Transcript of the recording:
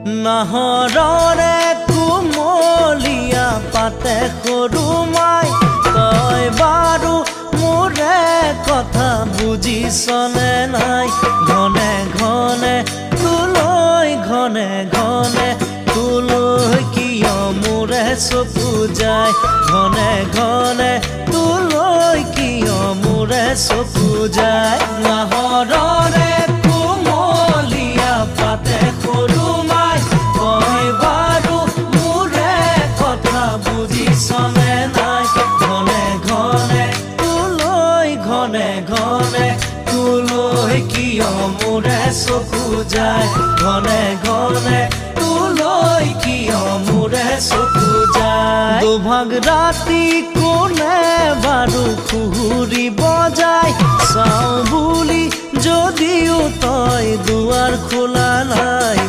নাহৰৰে কুমলীয়া পাতে সৰু মাই, তই বাৰু মোৰে কথা বুজিছনে নাই? ঘনে ঘনে তোলৈ, ঘনে ঘনে তোলৈ কিয় মোৰে চকু যায়? ঘনে ঘনে তোলৈ কিয় মোৰে চকু যায়? নাহৰৰে কুমলীয়া পাতে সৰু মাই, তই বাৰু মোৰে কথা বুজিছনে নাই? ঘনে ঘনে তোলৈ, ঘনে ঘনে তোলৈ কিয় মোৰে চকু যায়? ঘনে ঘনে তোলৈ কিয় মোৰে চকু যায়? দুভাগ ৰাতি কোনে বাৰু সুহুৰি বজায়? চাওঁ বুলি যদিও তই দুৱাৰ খোলা নাই।